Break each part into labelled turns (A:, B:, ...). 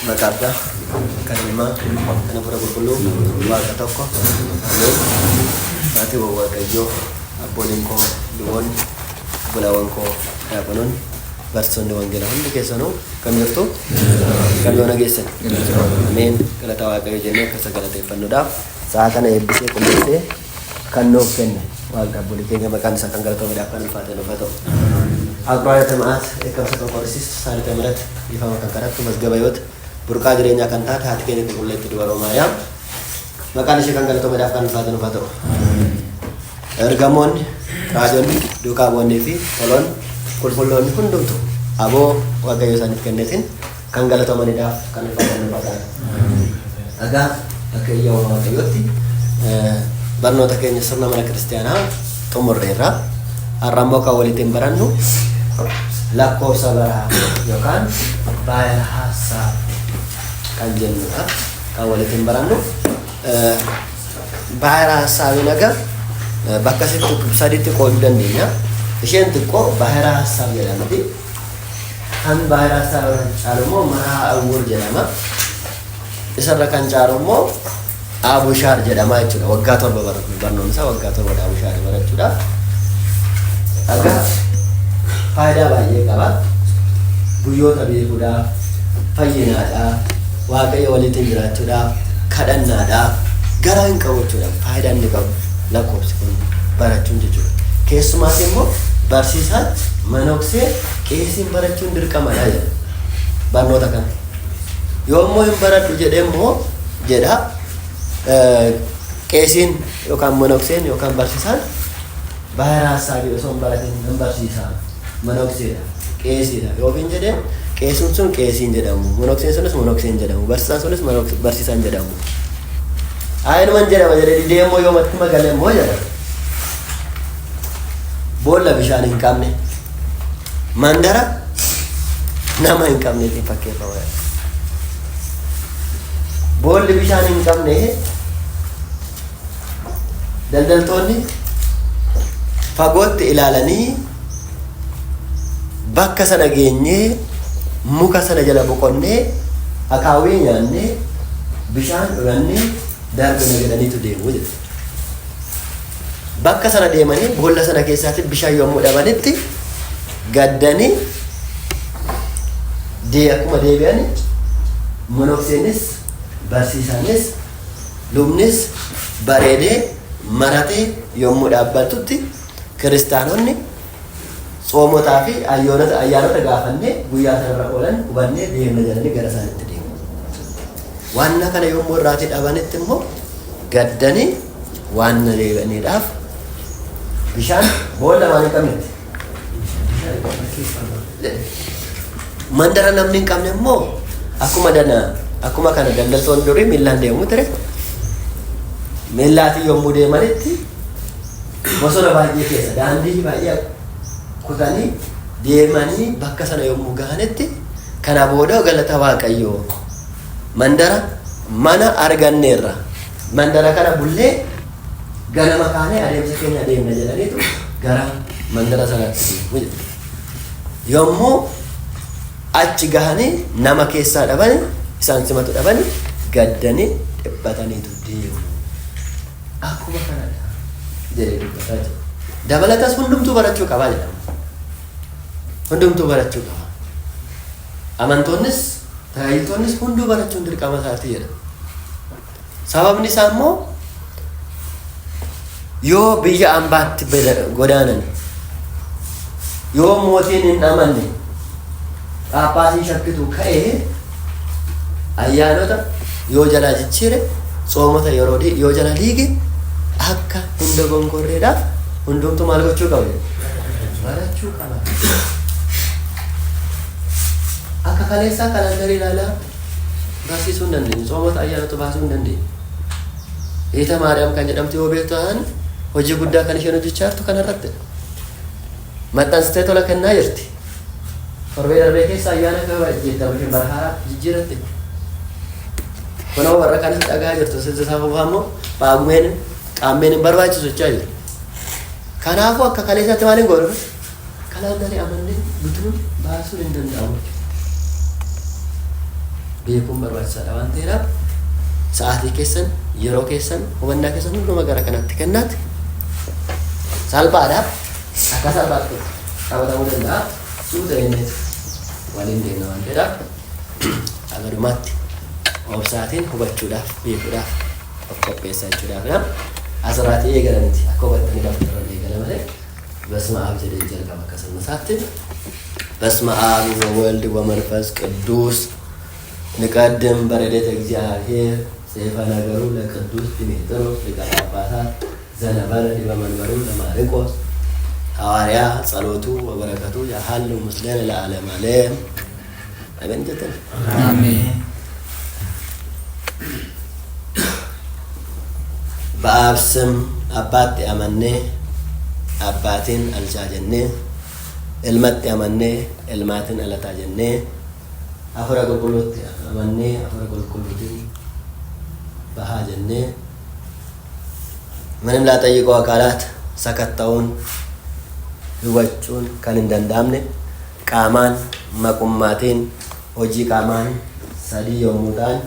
A: Maqaa Abbaa, kan Ilmaa, kan Hafuura Qulqulluu, Waaqa tokko. Ameen. Maatiiwwan Waaqayyoo, abbooliin koo, luboonni, obbolaawwan koo, diyaaqonoonni, barsiisonni wangeelaa hundi keessanuu kam jirtu? Kam yoona geessan? Ameen. Galata Waaqayyoo jennee akka isa galateeffannuudhaaf sa'a kana eebbisee qulleessee kan nuuf kenne Waaqni abboolii keenya maqaan isaa kan galatoomedhaaf kan ulfaate nuuf haa ta'u. Aquraayota ma'aat dheekkamsa kan qorrisiistu saalita mirat dhiifama kan kadhattu mazgaba yoota burqaa jireenyaa kan taate haati keenya qulqulleetti dubaroo Maariyaam maqaan ishee kan galatoomedhaaf kan ulfaate nuuf haa ta'u. Ergamoonni, raajonni, duukaa bu'oonnii fi toloonni qulqulloonni hundumtu aboo Waaqayyo isaaniif kenneetiin kan galatoomanidhaaf kan ulfaatan nuuf haa ta'an. Egaa akka eeyyama Waaqayyootti barnoota keenya sirna mana kiristiyaanaa xumurreerra. Har'a immoo kan walitti barannu lakkoofsa baraa yookaan baay'ee haasaa kan jennudha. Kan walitti barannu baay'ee haasaa egaa bakka sadiitti qooduu dandeenya. Isheen xiqqoo baay'ee haasaa jedhamti. Kan baay'ee haasaa caalu immoo maraa awwur jedhama. Isarra kan caalu immoo Abushaar jedhama jechuudha. Waggaa 7 baratu. Barnoonni isaa waggaa 7 Abushaar barachuudha. Egaa faayidaa baay'ee qaba. Guyyoota beekuudhaaf, fayyinaadhaaf, Waaqayyo waliitiin jiraachuudhaaf, kadhannaadhaaf garaa hin qabu jechuudha. Faayidaa inni qabu lakkoofsi kun barachuun jechuudha. Keessumaas immoo barsiisaan manoksee qeesiin barachuun dirqamadha jedha. Barnoota kana. Yoo immoo hin baradhu jedhee immoo jedha qeesiin yookaan monokseen yookaan barsiisaan baay'ee haasaa osoo hin baratin nan barsiisa monokseedha qeesiidha yookiin jedhee qeesiin sun qeesiin jedhamu monokseen sunis monokseen jedhamu barsiisaan sunis barsiisaan jedhamu. Ayinuman jedhama jedhee didee immoo yoo matti magalee immoo jedha. Boolla bishaan hin qabne mandara nama hin qabneetiin fakkeeffama. Boolli bishaan hin qabne daldaltoonni fagootti ilaalanii bakka sana geenyee muka sana jala boqonnee akaawwii nyaannee bishaan dhugannee darbina jedhaniitu deemu jedha. Bakka sana deemanii boolla sana keessaatti bishaan yommuu dhabanitti gaddanii akkuma deebi'an monokseenis barsiisaanis lubnis bareedee maratee yommuu dhaabbatutti kiristaanonni tsoomotaa fi ayyaanota gaafannee guyyaa sanarra oolan hubannee deemna jedhanii gara isaanitti deemu. Waan kana yommuu irraatii dhabanitti immoo gaddanii waan deebi'aniidhaaf bishaan boolla waan hin qabnetti. Mandara namni hin qabne immoo akkuma dana akkuma kana daldaltoonni durii miillaan deemu ture. Miillaatiin yommuu deemanitti bosona baay'ee keessa daandii baay'ee kutanii deemanii bakka sana yommuu gahanitti kana booda galata Waaqayyoo mandara mana arganneerra mandara kana bullee ganama kaanee adeemsa keenya adeemna jedhaniitu gara mandara sanaatti deemu jedhu. Yommuu achi gahanii nama keessaa dhabani isaan simatu dhabani gaddanii dhiphataniitu deemu. Akkuma kanadha jedhee dubbataa jira. Dabalatas hundumtuu barachuu qabaa jedhama. Hundumtuu barachuu qaba. Amantoonnis tajaajiltoonnis hunduu barachuun dirqama isaati jedha. Sababni isaa immoo yoo biyya ambaatti godaanan yoo mootiin hin amanne Phaaphaasiin shakkitu ka'ee ayyaanota yoo jalaa jijjiire tsoomota yeroo yoo jala diige akka hin dogongorreedhaaf hundumtu maal gochuu qaba? Barachuu qaba. Akka kaleessaa kalandarii ilaalaa barsiisuu hin dandeenyu. Tsoomota ayyaanota baasuu hin dandeenyu. Hiita Maariyaam kan jedhamtu yoo beektu ta'an hojii guddaa kan isheen hojjechaa jirtu kanarratti. Maxxansitee tola kennaa jirti. Torbee darbee keessa ayyaana jettama isheen bara haaraa jijjiiratte. Kunoo warra kanas dhagaa jirtu sirrisaa fufaa immoo paagumeen qaammeen hin barbaachisu jechaa jiru. Kanaafuu akka kaleessaatti maal hin godhu? Kalaandarii amannee bituun baasuun hin danda'amu. Beekuun barbaachisaadha waan ta'eedhaaf sa'aatii keessan, yeroo keessan, hubannaa keessan hunduma gara kanatti kennaati. Salphaadha. Akka salphaatti qabatamuu danda'a. Suuta jennee waliin deemna waan ta'eedhaaf agadumaatti obsaatiin hubachuudhaaf, beekuudhaaf of qopheessaa jechuudhaaf. Asirraatii eegalamti akka hubattanii dabtaran eegala malee በስመ አብ jedhee jalqaba akka sirna isaatti. በስመ አብ ወወልድ ወመንፈስ ቅዱስ ንቀድም በረድኤተ እግዚአብሔር ሰይፈ ነገሩ ለቅዱስ ዲሜጥሮስ ሊቀ ጳጳሳት ዘነበረ ዲበ መንበሩ ለማርቆስ ሐዋርያ ጸሎቱ ወበረከቱ ያሃሉ ምስሌነ ለዓለመ ዓለም አሜን jettan.
B: Ameen.
A: በአብ ስም abbaatti amannee abbaatiin alchaa jennee, ilmatti amannee ilmaatiin alataa jennee, hafuura qulqulluutti amannee hafuura qulqulluutiin bahaa jennee, ምንም ላጠይቀው አካላት sakatta'uun hubachuun kan hin danda'amne, qaamaan maqummaatiin hojii qaamaan sadii yommuu ta'an,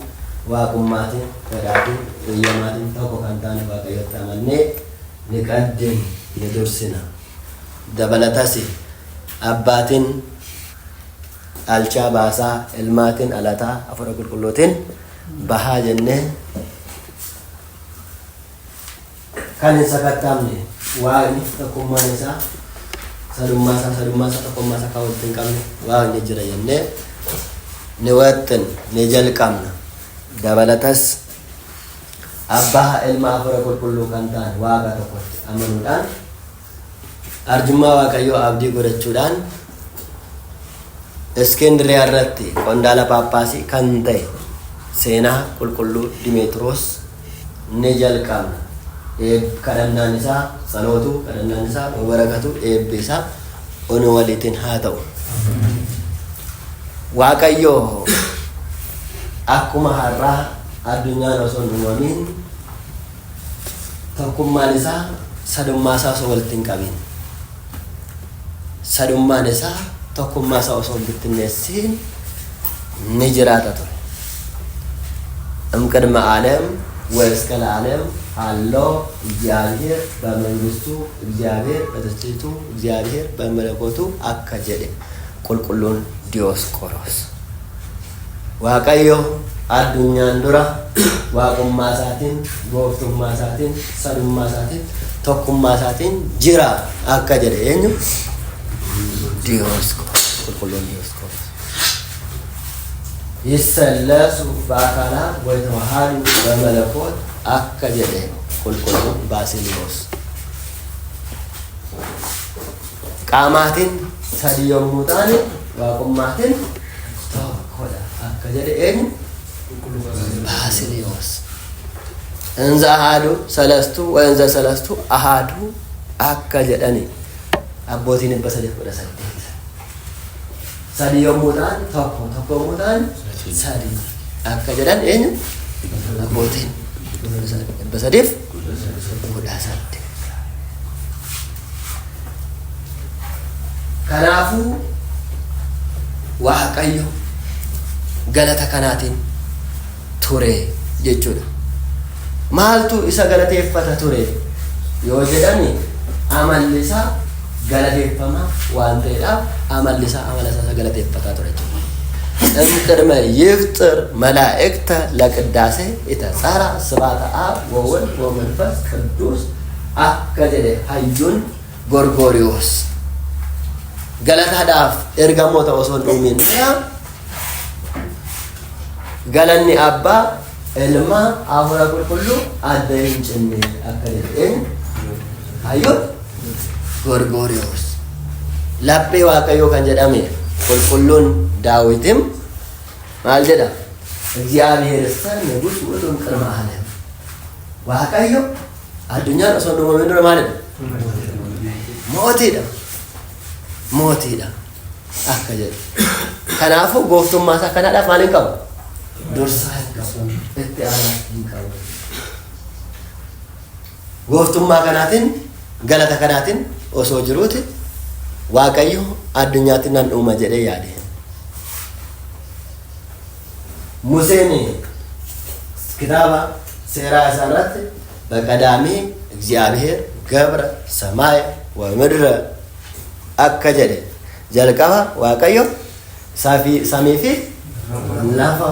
A: waaqummaatiin fedhaatiin eeyyamaatiin tokko kan ta'an Waaqayyotti amannee ni qaddin ni dursina. Dabalatas abbaatiin alchaa baasaa, ilmaatiin alataa, hafuura qulqulluutiin bahaa jennee, kan hin sakatta'amne Waaqni tokkummaan isaa sadummaa isaa, sadummaa isaa tokkummaa isaa kan walitti hin qabne Waaqni jira jennee ni waxxin ni jalqabna. Dabalatas abbaa, ilma, hafuura qulqulluu kan ta'an Waaqa tokkotti amanuudhaan, arjummaa Waaqayyoo abdii godhachuudhaan, Iskindiriyaa irratti qondaala Paappaasii kan ta'e seenaa qulqulluu Dimeetiroos ni jalqabna. Kadhannaan isaa, tsalootu kadhannaan isaa, barakatu eebbi isaa onu waliitiin haa ta'u. Waaqayyo akkuma har'aa addunyaan osoo hin uumamin tokkummaan isaa sadummaa isaa osoo walitti hin qabin, sadummaan isaa tokkummaa isaa osoo hin bittinneessiin ni jiraata ture. እምቅድመ ዓለም ወእስከ ለዓለም አሎ እግዚአብሔር በመንግስቱ፣ እግዚአብሔር በትስብእቱ፣ እግዚአብሔር በመለኮቱ akka jedhe qulqulluun Diyoosqoros. Waaqayyo addunyaan dura waaqummaa isaatiin, gooftummaa isaatiin, sadummaa isaatiin, tokkummaa isaatiin jira akka jedhe eenyu? Diyoosqoros, qulqulluun Diyoosqoros. ይሰለሱ በአካላት ወይተዋሃዱ በመለኮት akka jedhe qulqulluun Baasiliyoos. Qaamaatiin sadi yommuu ta'an waaqummaatiin tokkodha akka jedhe eenyu? Baasiliyoos. እንዘ አሃዱ ሰለስቱ ወእንዘ ሰለስቱ አሃዱ akka jedhani abbootiin 318. Sadi yommuu ta'an tokko, tokko yommuu ta'an sadi akka jedhan eenyu? Abbootiin 318. Kanaafuu Waaqayyo galata kanaatiin ture jechuudha. Maaltu isa galateeffata ture yoo jedhani, amalli isaa galateeffamaa waan ta'eedhaaf amalli isaa amala isaa galateeffataa ture jechuudha. እምቅድመ ይፍጥር መላእክተ ለቅዳሴ ኢተጸራ ስብሐተ አብ ወወልድ ወመንፈስ ቅዱስ akka jedhe hayyuun Gorgoriyoos. Galataadhaaf ergamoota osoo hin uumin dura galanni abbaa, ilma, hafuura qulqulluu adda hin cinne akka jedhe eenyu? Hayyuun Gorgoriyoos. Laphee Waaqayyoo kan jedhame qulqulluun Daawitim maal jedha? እግዚአብሔርሰ ንጉሥ ውእቱ እምቅድመ ዓለም። Waaqayyo addunyaan osoo hin uumamin dura maalidha? Mootiidha. Mootiidha akka jedhu. Kanaafuu gooftummaa isaa kanaadhaaf maal hin qabu? Dursaa hin qabu. Itti aanaa hin qabu. Gooftummaa kanaatiin, galata kanaatiin osoo jiruuti Waaqayyo addunyaatti nan uuma jedhee yaade. Museen kitaaba seeraa isaa irratti በቀዳሚ እግዚአብሔር ገብረ ሰማይ ወምድረ akka jedhe, jalqaba Waaqayyo samii fi lafa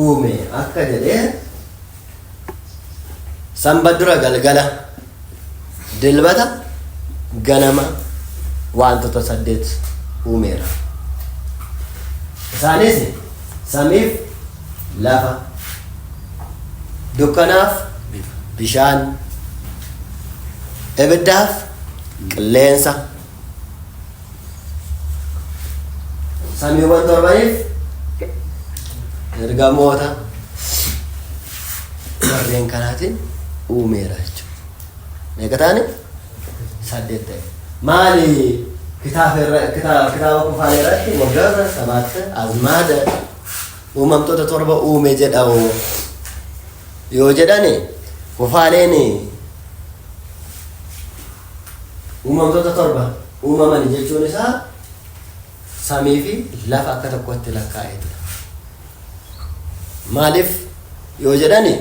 A: uume akka jedhe, sanba dura galgala, dilbata ganama wantoota saddeet uumeera. Isaanis samiif lafa, dukkanaaf bishaan, ibiddaaf qilleensa, samiiwwan torbaniif ergamoota, warreen kanaatiin uumeera jechuudha. Meeqa ta'ani? Saddeet ta'e. Maali kitaaba kufaalee irratti ወገብረ ሰባተ አዝማደ uumamtoota torba uume jedhamu yoo jedhani, kufaaleen uumamtoota torba uumaman jechuun isaa samii fi lafa akka tokkotti lakkaa'eetudha. Maaliif yoo jedhani,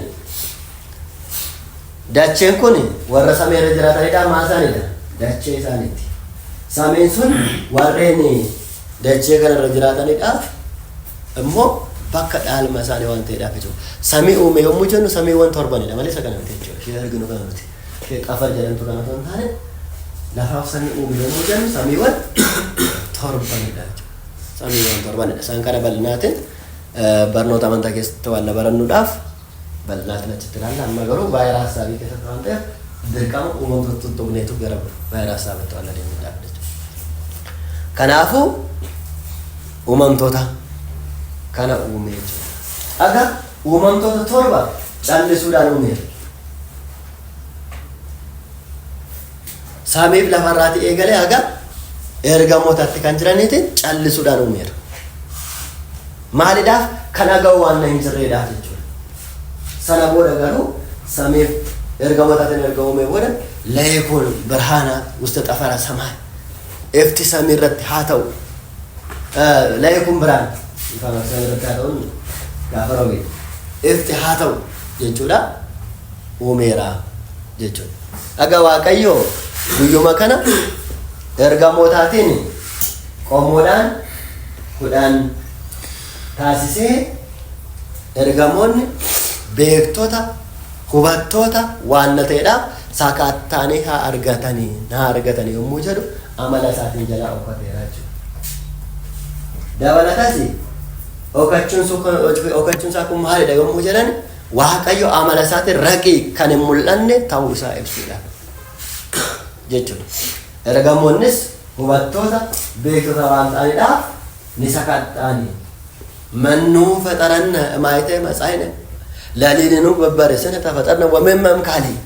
A: dacheen kun warra samii irra jiraatanidha, maal isaaniidha? Dachee isaaniiti. Samiin sun warreen dachee kanarra jiraatanidhaaf immoo bakka dhaalma isaanii waan ta'eedhaaf jechuudha. Samii uume yommuu jennu samiiwwan torbanidha malee isa kana miti jechuudha. Ishee arginu kana miti. Ishee xafar jedhamtu kana osoo hin taane, lafaaf samii uume yommuu jennu samiiwwan torbanidha jechuudha. Samiiwwan torbanidha. Isaan kana bal'inaatiin barnoota amantaa keessatti waan barannuudhaaf bal'inaatiin achitti ilaalla. Amma garuu baay'ee haasaabii keessatti waan ta'eef, dirqama uumamtoota tuttuqneetu gara baay'ee haasaabiitti waan adeemuudhaaf jechuudha. Kanaafuu uumamtoota kana uume jechuudha. Aga uumamtoota torba callisuudhaan uumeera. Samiif lafarraatii eegalee haga ergamootaatti kan jiraniitiin callisuudhaan uumeera. Maaliidhaaf? Kan dhaga'u waan hin jirreedhaaf jechuudha. Sana booda garuu samiif ergamootaatiin erga uumee booda, ለይኩን ብርሃን ውስተ ጠፈረ ሰማይ, ifti samii irratti haa ta'u, ለይኩን ብርሃን, samii irratti haa ta'u, gaafa roge ifti haa ta'u jechuudha uumeera jechuudha. Dhaga Waaqayyo guyyuma kana ergamootaatiin qomoodhaan 10 taasisee, ergamoonni beektota hubattoota waan ta'eedhaaf sakattaanii haa argatanii yommuu jedhu amala isaatiin jalaa uffateera jechuudha. Dabalatas dhokachuun isaa kun maalidha yommuu jedhan, Waaqayyo amala isaatiin raqii kan hin mul'anne ta'uu isaa ibsuudha jechuudha. Ergamoonnis hubattoota beektota waan ta'aniidhaaf ni sakatta'ani. መኑ ፈጠረነ እምአይቴ መጻእነ ለሊንኑ በበርእስነ ተፈጠርነ ወምእመ እምካልእ.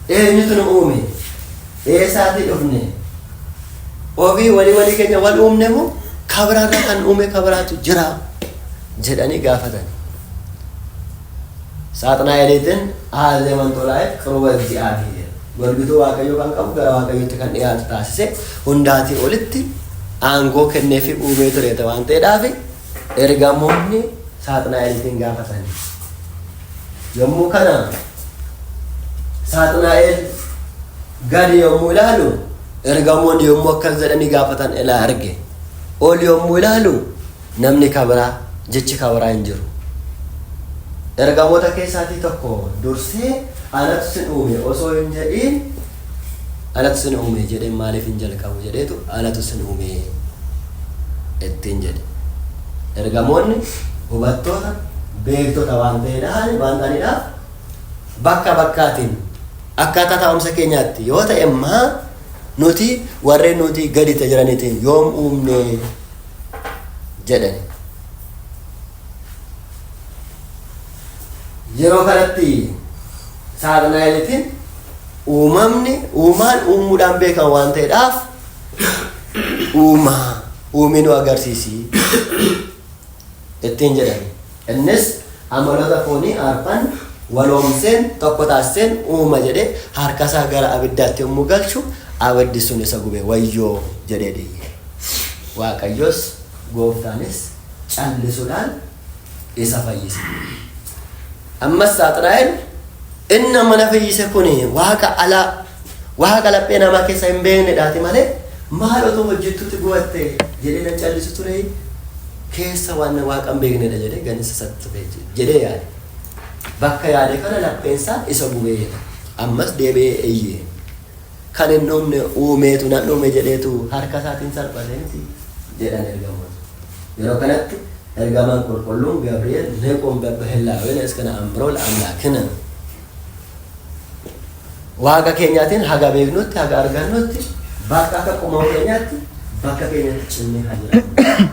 A: Eenyutu nu uume? Eessaatii dhufne? Ofii walii walii keenya wal uumne moo kabiraarra kan uume kabiraatu jira jedhanii gaafatan. Saaxinaa'eliitiin አኃዜ መንጦላዕት ቅሩበ እግዚአብሔር, golgituu Waaqayyoo kan qabu gara Waaqayyootti kan dhiyaatu taasise, hundaatii olitti aangoo kenneefi uumee ture waan ta'eedhaaf ergamoonni Saaxinaa'eliitiin gaafatan. Yommuu kana Saaxinaa'el gadi yommuu ilaalu, ergamoonni yommuu akkas jedhanii gaafatan ilaa arge. Ol yommuu ilaalu namni kabiraa, jechi kabiraa hin jiru. Ergamoota keessaatii tokko dursee anatu sin uume osoo hin jedhiin, anatu sin uume jedheen maaliif hin jalqabu jedheetu anatu sin uume ittiin jedhe. Ergamoonni hubattoota beektota waan ta'eedhaan waan ta'aniidhaaf, bakka bakkaatiin akkaataa taa'umsa keenyaatti yoo ta'e immaa nuti warreen nuti gadi jiraniitiin yoom uumne jedhani. Yeroo kanatti Saaxinaa'elitiin uumamni uumaan uumuudhaan beekamu waan ta'eedhaaf, uumaa uumii nu agarsiisi ittiin jedhani. Innis amaloota foonii arfan waloomseen tokko taasiseen uuma jedhee harkasaa gara abiddaatti yommuu galchu abiddi sun isa gube, wayyoo jedhee dhiyye. Waaqayyos gooftaanis callisuudhaan isa fayyise. Ammas Saaxinaa'el inni amma na fayyise kun waaqa alaa waaqa laphee namaa keessa hin beeknedhaati malee maal otoo hojjettuutti gubatte jedhee nan callisu ture keessa waan waaqa hin beeknedha jedhee ganisa isatti jedhee yaade. Bakka yaade kana lapheensaa isa gubee jedha. Ammas deebi'ee iyyee. Kan hin dhumne uumeetu nan dhume jedheetu harka isaatiin salphate miti jedhan ergamoota. Yeroo kanatti ergamaan qulqulluun Gabri'eel nequm በህላዌነ እስከ ነአምሮ ለአምላክነ waaqa keenyaatiin haga beeknutti haga argannutti bakka akka qomoo keenyaatti bakka keenyatti cimnee haa jiraannu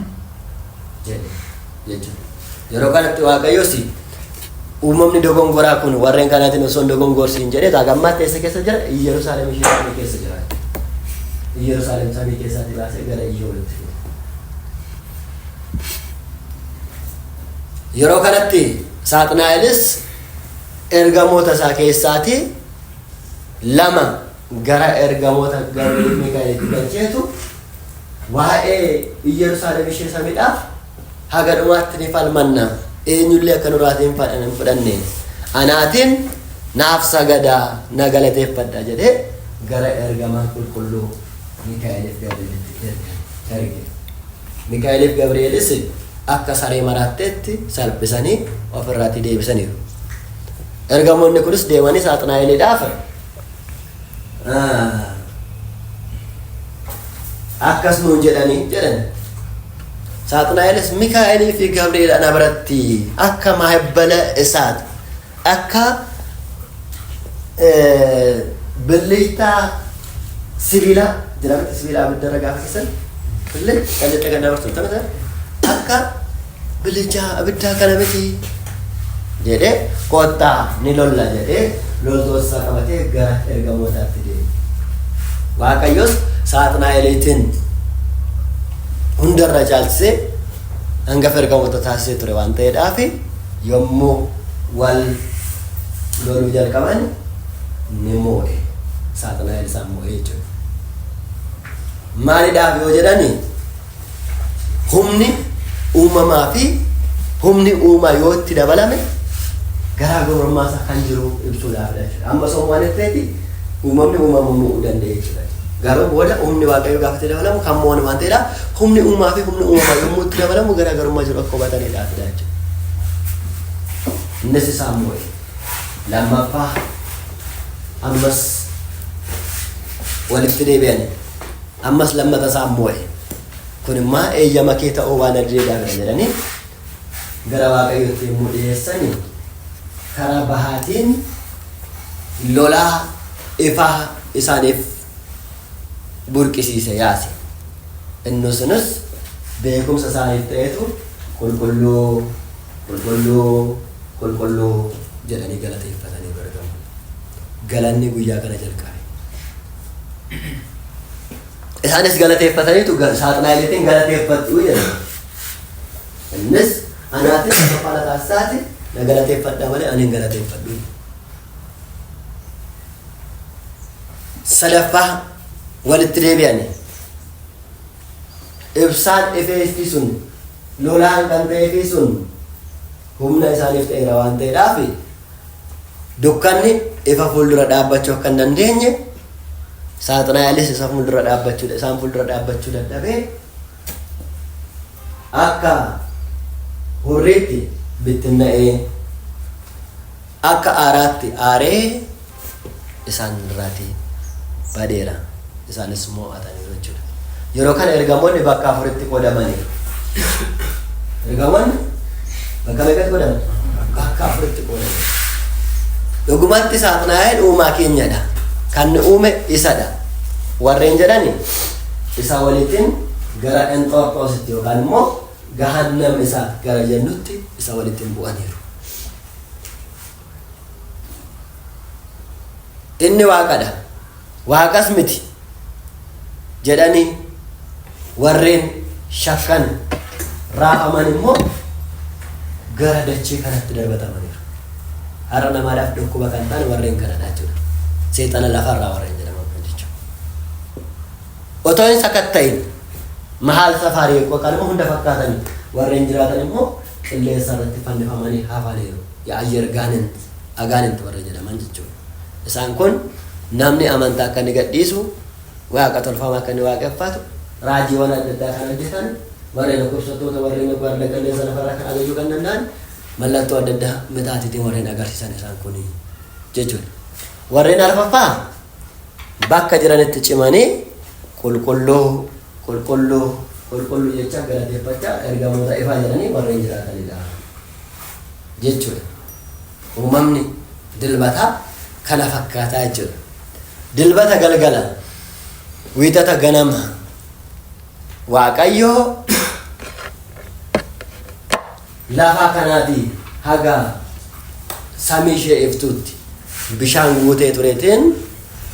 A: jedhe jechuudha. Yeroo kanatti Waaqayyos uumamni dogongoraa kun warreen kanaatiin osoo hin dogongorsiin jedhee haga ammaatti eessa keessa jira? Iyyerusaalem ishee samii keessa jira. Iyyerusaalem samii keessaatti baasee gara Iyyoolitti fide. Yeroo kanatti Saaxinaa'elis ergamoota isaa keessaatii lama gara ergamoota Gabri'eel Mikaa'elitti galcheetu waa'ee Iyyerusaalem ishee samiidhaaf haga dhumaatti ni falmanna eenyullee akka nuraatiin hin fudhanne anaatiin naaf sagadaa na galateeffadha jedhee gara ergamaa qulqulluu Mikaa'eliif Gabri'eelitti erge. Mikaa'eliif Gabri'eelis akka saree maraatteetti salphisanii ofirraatti deebisaniiru. Ergamoonni kunis deemanii Saaxinaa'eliidhaaf akkas nuun jedhanii jedhan. Saaxinaa'elis Mikaa'elii fi Gabri'eel ana biratti akka maabbala isaati akka billichtaa sibiilaa jedhamti sibiila abiddarra gaafa keessan billich callixa kan dabarsu taphata akka billichaa abiddaa kana miti jedhee kottaa ni lolla jedhee loltoota isaa qabatee gara ergamootaatti deeme. Waaqayyos Saaxinaa'eliitiin hundarra caalchisee hangafa ergamoota taasisee ture waan ta'eedhaaf yommuu wal loluu jalqaban ni moo'e. Saaxinaa'el isaan moo'e jechuudha. Maalidhaaf yoo jedhani humni uumamaa fi humni uumaa yoo itti dabalame garaagarummaa isaa kan jiru ibsuudhaafidha jechuudha. Amma osoo waan ta'eef uumamni uumama mo'uu danda'e jechuudha. Garuu booda humni Waaqayyoo gaafa itti dabalamu kan mo'an waan ta'eedha. Humni uumaa fi humni uumamaa yommuu itti dabalamu garaagarummaa jiru akka hubataniidhaafidha jechuudha. Innis isaan mo'e. Lammaffaa ammas walitti deebi'an ammas lammata isaan mo'e. Kun immoo eeyyama kee ta'uu waan adiidhaafidha jedhanii gara Waaqayyootti yommuu dhiyeessani karaa bahaatiin lolaa ifaa isaaniif burqisiise yaase. Inni sunis beekumsa isaaniif ta'etu qulqulluu qulqulluu qulqulluu jedhanii galateeffatanii argamu. Galanni guyyaa kana jalqabe. Isaanis galateeffataniitu Saaxinaa'eliitiin galateeffadhu jedhan. Innis anaatiin tokkoffaa taasisaati na galateeffadha malee ani hin galateeffadhu. Sadaffaa walitti deebi'ani. Ibsaan ifeefi sun lolaan kan ta'eefi sun humna isaaniif ta'eera waan ta'eedhaaf dukkanni ifa fuuldura dhaabbachuu akka hin dandeenye Saaxinaa'elis isa fuuldura dhaabbachuu isaan fuuldura dhaabbachuu dadhabee akka hurriitti bittinna'ee akka aaraatti aaree isaan irraatii badeera. Isaanis mo'ataniiru jechuudha. Yeroo kana ergamoonni bakka afuritti qoodamaniiru. Ergamoonni bakka meeqatti qoodaman? Bakka afuritti qoodaman. Dhugumatti Saaxinaa'el uumaa keenyadha. Kan nu uume isadha. Warreen jedhani isa walittiin gara Enxooxoositti yookaan immoo gahannam isaa gara jennutti isa walittiin bu'aniiru. Inni waaqadha. Waaqas miti jedhanii warreen shakkan raafaman immoo gara dachee kanatti darbatamaniiru. Har'a namaadhaaf dhukkuba kan ta'an warreen kanadha jechuudha. Seexana lafarraa warreen jedhaman kun jechuudha. Otoo hin sakatta'in mahaal safaarii yookaan immoo hunda fakkaatanii Warreen jiraatan immoo qilleensa irratti fannifamanii hafaniiru. Ya'ayyar gaanint agaanint warra jedhaman jechuudha. Isaan kun namni amantaa akka inni gadhiisu, waaqa tolfamaa akka inni waaqeffatu, raajiiwwan adda addaa kan hojjetan, warreen dhukkubsattoota, warreen warra qilleensa lafarraa kan ajajuu kan danda'an, mallattoo adda addaa mitaatiitiin warreen agarsiisan isaan kun jechuudha. Warreen arfaffaa bakka jiranitti cimanii qulqulluu, qulqulluu, qulqulluu jecha galateeffachaa ergamoota ifaa jedhanii warreen jiraatanidha jechuudha. Uumamni dilbataa kana fakkaataa jechuudha. Dilbata galgala, wiixata ganama, Waaqayyo lafa kanaatii haga samii ishee iftuutti bishaan guutee tureetiin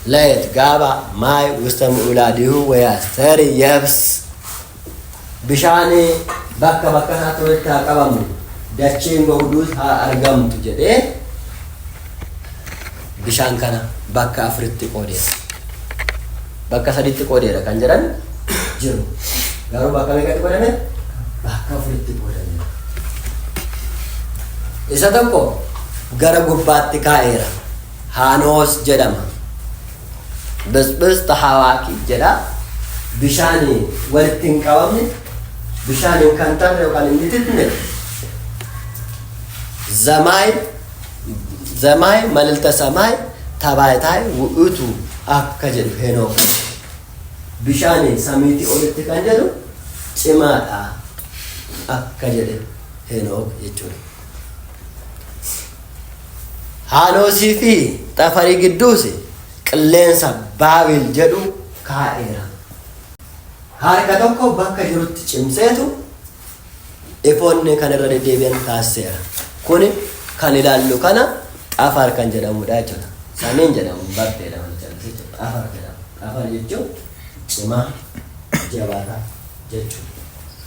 A: layet gaaba maay wusta mu'ulaadihu wayaastari yabs, bishaan bakka bakka isaa turetti haa qabamu, dacheen gogduus haa argamtu jedhee bishaan kana bakka afuritti qoodeera. Bakka saditti qoodeera kan jedhan jiru. Garuu bakka meeqatti qoodame? Bakka afuritti qoodame. Isa tokko gara gubbaatti kaa'eera. Haanoos jedhama. Bisbis tahawaaki jedha. Bishaan walitti hin qabamne, bishaan hin kantarre yookaan hin ititne. Zamaay Zamaay malilta samaay tabaayitaay wu'utu akka jedhu Henook. Bishaan samiitii olitti kan jedhu cimaadha akka jedhe Henook jechuudha. Haanoosii fi xafarii gidduus qilleensa Baabil jedhu kaa'eera. Harka tokko bakka jirutti cimseetu ifoonni kan irra deddeebi'an taasiseera. Kuni kan ilaallu kana xafar kan jedhamudha jechuudha. Samiin jedhamu barteedha jechuudha. Xafar jedhama. Xafar jechuun cimaa, jabaataa jechuudha.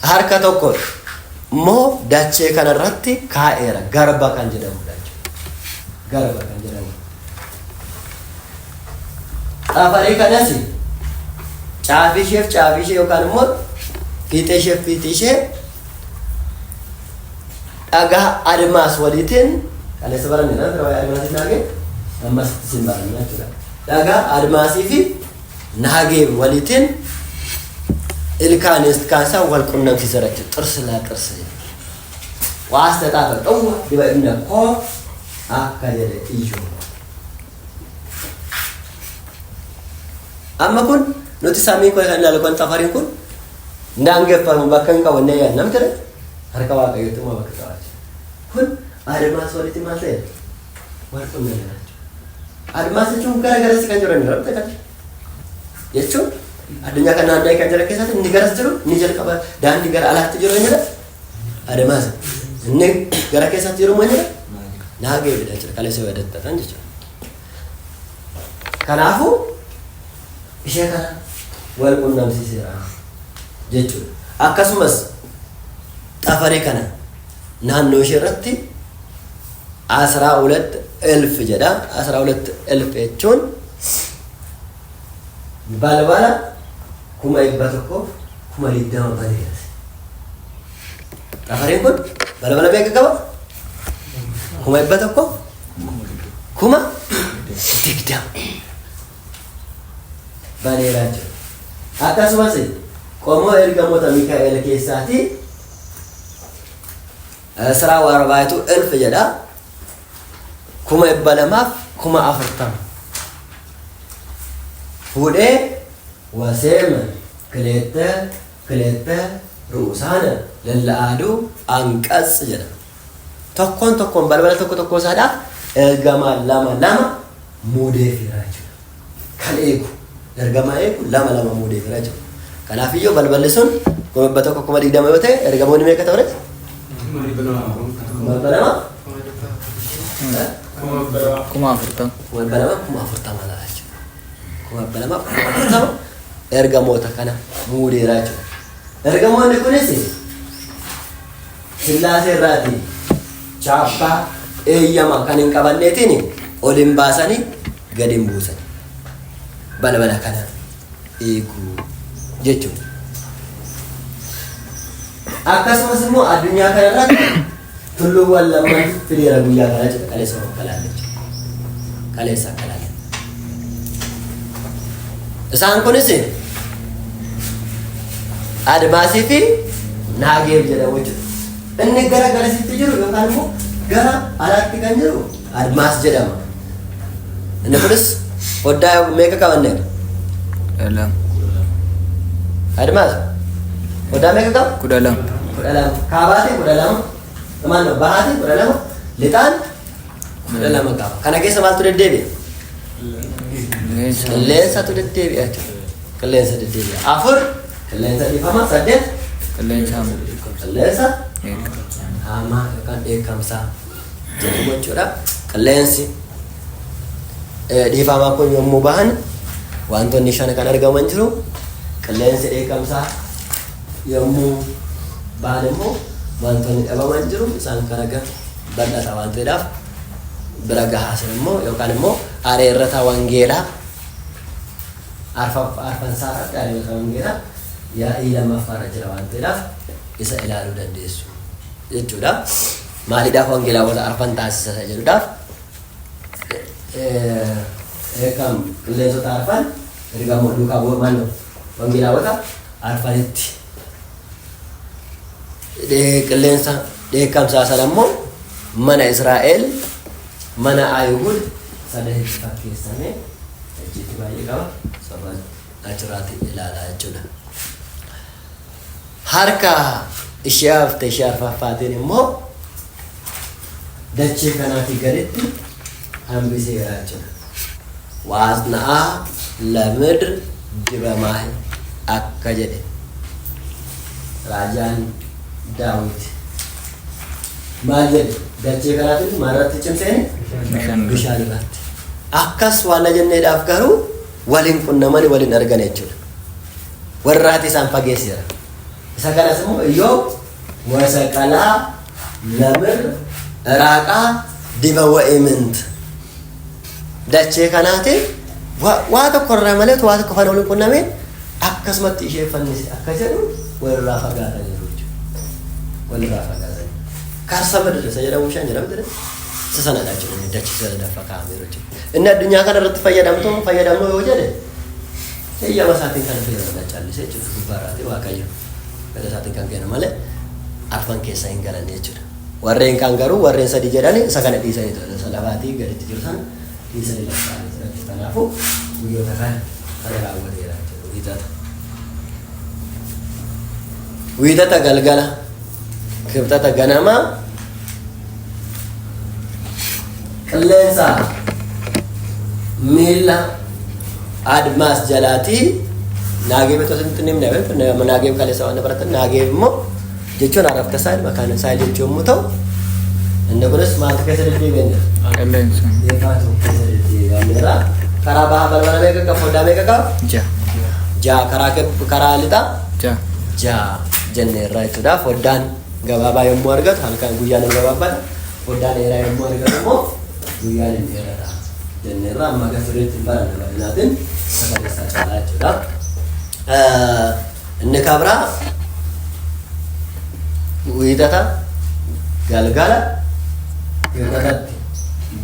A: Harka tokko immoo dachee kanarratti kaa'eera. Garba kan jedhamudha jechuudha. Garba kan jedhamudha. Xafarii kanas caafii isheef caafii ishee yookaan immoo fiixee isheef fiixee ishee dhagaa admaas waliitiin kaleessa baranne na bira waa'ee admaasiif naagee ammas isin baranne jechuudha. Dhagaa admaasii fi naagee waliitiin ilkaan ilkaan isaa wal qunnamsiiseera jechuudha. Xirsi laa xirsi. Waas taxaafa dhowwa diba ibna koo akka jedhe iyyuu. Amma kun nuti samii kun kan ilaalu kun xafariin kun daangeffamu bakka hin qabu inni yaadna namni ture harka waaqayyootti immoo bakka qaba jechuudha. Kun admaas walitti maal ta'e wal qunnamee jechuudha. Admaas jechuun gara garasi kan jiran irratti kan jechuun addunyaa kan naanna'ee kan jiran keessatti inni garas jiru inni jalqaba daandii gara alaatti jiru inni admaas inni gara keessatti jiru immoo inni naageedha jechuudha. Kaleessa yoo yaadattan jechuudha. Kanaafuu ishee kana wal qunnamsiiseera jechuudha. Akkasumas xafaree kana naannoo ishee irratti 12 elf jedha. 12 elf jechuun balbala 120,000 baneera. Xafareen kun balbala meeqa qaba? 120,000 baneeraa jira. Akkasumas qomoo ergamoota Mikaa'el keessaatii siraa warbaaytu elf jedha. 240,000 fuudhee waseema kileette kileette ru'usaana lalla'aaduu anqats jedha. Tokkoon tokkoon balbala tokko tokkoo isaadhaaf ergamaa lama lama muudeefiira jechuudha. Kan eegu ergamaa eegu lama lama muudeefiira jechuudha. Kanaafiyyuu balballi sun 120,000 yoo ta'e ergamoonni meeqa ta'u? 200,000.
B: 40,000.
A: 240,000 ta'a jechuudha. 240,000 ergamoota kana muudeera jechuudha. Ergamoonni kunis Sillaasee irraati chaappaa eeyyama kan hin qabanneetiin ol hin baasanii gad hin buusan. Balbala kana eeguu jechuudha. Akkasumas immoo addunyaa kana irratti tulluuwwan lamaan fideera guyyaa kana jedha kaleessa akka laalle jechuudha. Kaleessa akka laalle. Isaan kunis Admaasii fi Naageeb jedhamu jechuudha. Inni gara garasitti jiru yookaan immoo gara alaatti kan jiru Admaas jedhama. Inni kunis foddaa meeqa qabanneera?
B: 12.
A: Admaas foddaa meeqa qaba?
B: 12.
A: 12. Kaabaatiin 12. Maal bahaatiin 12. Lixaan 12 qaba. Kana keessa maaltu deddeebi'a?
B: Qilleensa.
A: Qilleensatu deddeebi'a jechuudha. Qilleensa deddeebi'a. Afur qilleensa dhiifama. Saddeet
B: Qilleensa hamaa.
A: Qilleensa hamaa yookaan dheekkamsaa jedhamu jechuudha. Qilleensi dhiifamaa kun yommuu bahan wantoonni shan kan argaman jiru. Qilleensi dheekkamsaa yommuu bahan immoo wantoonni dhabaman jiru. Isaan kana bal'ata waan ta'eedhaaf bira gahaa sun immoo yookaan immoo areerrata wangeelaa arfansaa irratti areerrata wangeelaa yaa'ii lammaffaarra jira waan ta'eedhaaf isa ilaaluu dandeessu jechuudha. Maaliidhaaf wangeelaawwan arfan taasisa isa jedhuudhaaf kan qilleensota arfan ergamoo duukaa bu'uu maal wangeelaawwata arfanitti qilleensa dheekkamsaa sana immoo mana Israa'el mana Ayihud sadanitti fakkeessamee achitti baay'ee qaba saba achirraatti ilaalaa jechuudha. Harka ishee hafte ishee arfaffaatiin immoo dachee kanaatii gaditti hambiseera jechuudha. Waasna'aa lamidr dibamaa akka jedhe raajaan Daawit. Maal jedhe? Dachee kanaatiin maalirratti cimseen?
B: Bishaan.
A: Bishaan irratti. Akkas waan jenneedhaaf garuu waliin qunnamanii waliin argan jechuudha. Warraati isaan fageesseera. Isa kanas immoo Iyyoob wasaqalaa lamir raaqaa diba wa'imint. Dachee kanaatiin waa tokko irraa malee waa tokko faana waliin qunnameen akkasumatti ishee fannise akka jedhu walirraa fagaataniiru jechuudha. Walirraa fagaatanii. Karsa madda isa jedhamu bishaan jedhamu jedhe isa sanadha jechuudha. Inni dachee sadaffaa kaa'ameeru jechuudha. Inni addunyaa kana irratti fayyadamtu fayyadamnu yoo jedhe eeyyama isaatiin kan fayyadamu callisee jechuudha. Gubbaarraati Waaqayyo fedha isaatiin kan kennu malee arfan keessa hin galan jechuudha. Warreen kaan garuu warreen sadii jedhani isa kana dhiisanii ture. Isa lafaatii gaditti jiru sana dhiisanii lakkaa'anii turan. Kanaafuu guyyoota kana kana raawwateera jechuudha. Wiixata. Wiixata galgala kibxata ganama qilleensa miila admaas jalaatii naageeb itoo isinitti hin himne naageeb kaleessa waan baratan naageeb immoo jechuun arafta isaa makaan isaa jechuu yommuu ta'u inni kunis maaltu keessa deddeebi'an jira?
B: Qilleensa.
A: Meeqaatu keessa deddeebi'ameera? Karaa bahaa balbala meeqa qaba? Foddaa meeqa qaba?
B: Ja'a.
A: Ja'a. Karaa karaa lixaa?
B: Ja'a.
A: Ja'a jenneerra jechuudha. Foddaan gabaabaa yommuu argatu halkan guyyaan hin gabaabbata. Foddaan dheeraa yommuu argatu immoo guyyaan hin dheerata jenneerra. Amma akka sirriitti hin baranne bal'inaatiin sagaleessaa caalaa jechuudha. Inni kabraa wiixata galgala kibxatatti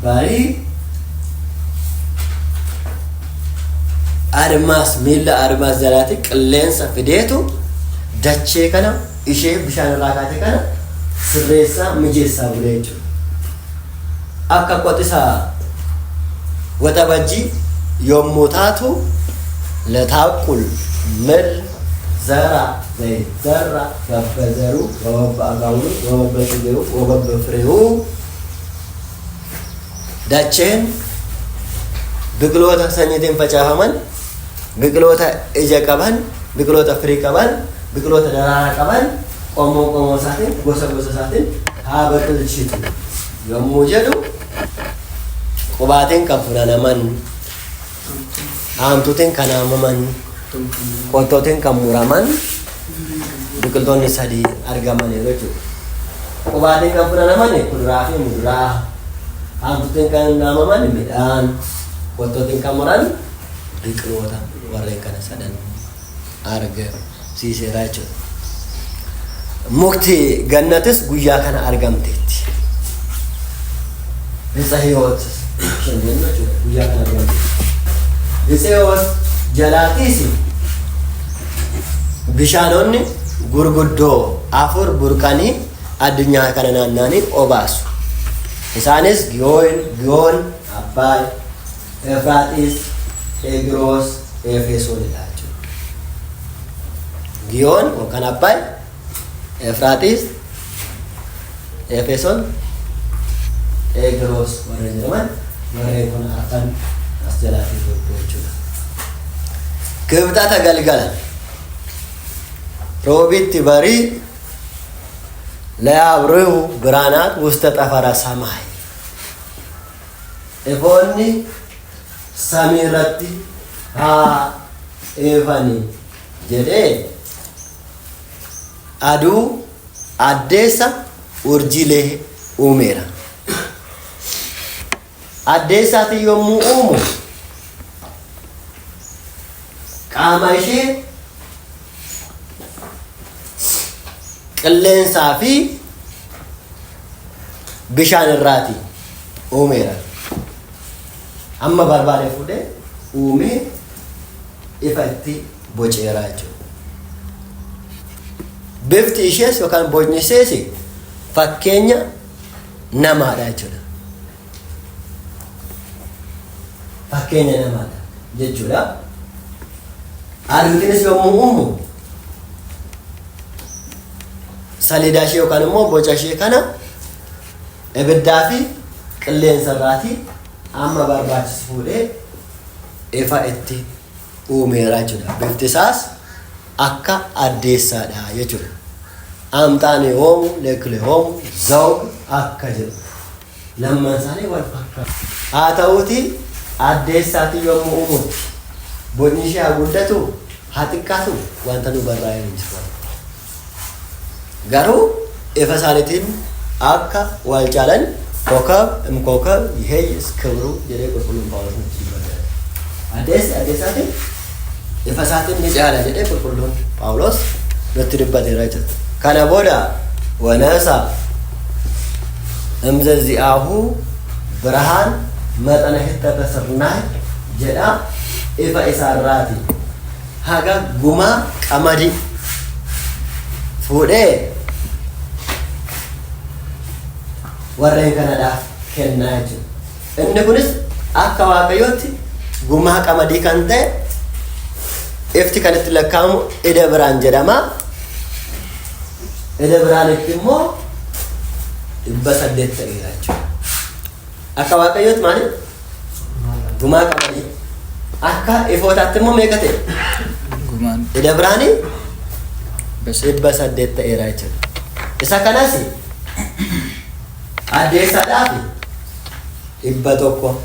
A: barii admaas miilla admaas jalaatti qilleensa fideetu dachee kana ishee bishaan irraa kaate kana sirreessaa mijeessaa bulee jechuudha. Akka qoxisa waxabajjii yommuu taatu lataaqqul mir zara zayzarra babbazaru wababba agaawulu wababba shigewu wababba firewu dacheen biqiloota sanyiitiin facaafaman biqiloota ija qaban biqiloota firii qaban biqiloota daraaraa qaban qomoo qomoo isaatiin gosa gosa isaatiin haa biqilchitu yommuu jedhu qubaatiin kan funaanaman haamtuutiin kan haamaman qottootiin kan muraman biqiltoonni sadii argamaniiru jechuudha. Qubaatiin kan funaanaman kuduraa fi muduraa, haamtuutiin kan haamaman midhaan, qottootiin kan muran biqiloota warreen kana sadan argamsiiseera jechuudha. Mukti gannatis guyyaa kana argamteetti. Bitsa hiyoot isheen jennu jechuudha guyyaa kana argamteetti. Bitsa hiyoot jalaatiis bishaanonni gurguddoo afur burqanii addunyaa kana naanna'anii obaasu. Isaanis Giyoon, Giyoon, Abbaay, Efraaxiis, Xeegiroos, Efesoonidha jechuudha. Giyoon yookaan Abbaay, Efraaxiis, Efesoon, Xeegiroos warreen jedhaman warreen kun arfan as jalaatii burqu jechuudha. Kibxata galgala roobitti barii ለያብርሁ ብርሃናት ውስተ ጠፈረ ሰማይ ifoonni samii irratti haa ifani jedhee aduu addeessa urjiilee uumeera. Addeessaati yommuu uumu qaama ishee qilleensaa fi bishaan irraati uumeera. Amma barbaade fuudhee uumee ifa itti boceera jechuudha. Bifti ishees yookaan bocni ishees fakkeenya namaadha jechuudha. Fakkeenya namaadha jechuudha. Aduutinis yommuu uumu saliida ishee yookaan immoo boca ishee kana ibiddaa fi qilleensa irraatii amma barbaachisu fuudhee ifa itti uumeera jechuudha. Bifti isaas akka addeessaadha jechuudha. Amxaan hoomu leekle hoomu zawg akka jedhu. Lamman isaanii wal fakkaatu. Haa ta'uutii addeessaatii yommuu uumutti bocni ishee haa guddatu haa xiqqaatu wanta nu barraa'ee hin jiru. Garuu ifa isaaniitiin akka wal caalan kokab imkokab ይሄይስ ክብሩ jedhee qulqulluun Phaawulos nutti dubbata. Addeessi addeessaatiin ifa isaatiin ni caala jedhee qulqulluun Phaawulos nutti dubbateera jechuudha. Kana booda ወነሳ እምዘዚአሁ ብርሃን መጠነ ህተተ ስርናይ jedha ifa isaarraati haga gumaa qamadii fuudhee warreen kanadhaaf kennaa jechuudha. Inni kunis akka Waaqayyootti gumaa qamadii kan ta'e ifti kan itti lakkaa'amu ida biraan jedhama. Ida biraanitti immoo 800 ta'eera jechuudha. Akka Waaqayyootti maali? Gumaa qamadii. Akka ifootaatti immoo meeqa ta'e?
B: Gumaan
A: Ida biraanii
B: 800.
A: 800 ta'eera jechuudha. Isa kanas addeessaadhaaf 100,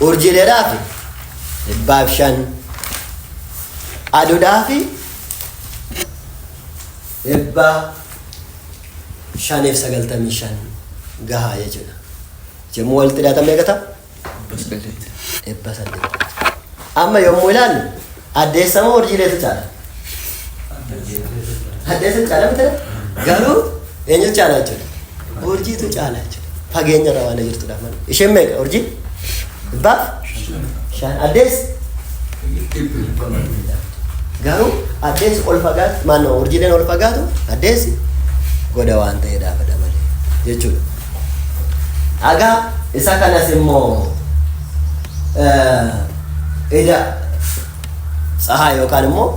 A: urjiileedhaaf 105, aduudhaaf 595 gahaa jechuudha. Yommuu walitti dhiyaatan meeqa ta'a?
B: 800.
A: 800. Amma yommuu ilaallu addeessa moo urjiileetu caala? Addeessatu caala miti garuu eenyutu caala jechuudha? Urjiitu caala jechuudha. Fageenya irra waan jirtudha malee. Isheen meeqa urjii? 105. Addeessi? Garuu addeessi ol fagaatu maannoo urjiileen ol fagaatu addeessi goda waan ta'eedhaafidha malee jechuudha. Egaa isa kanas immoo ida tsahaa yookaan immoo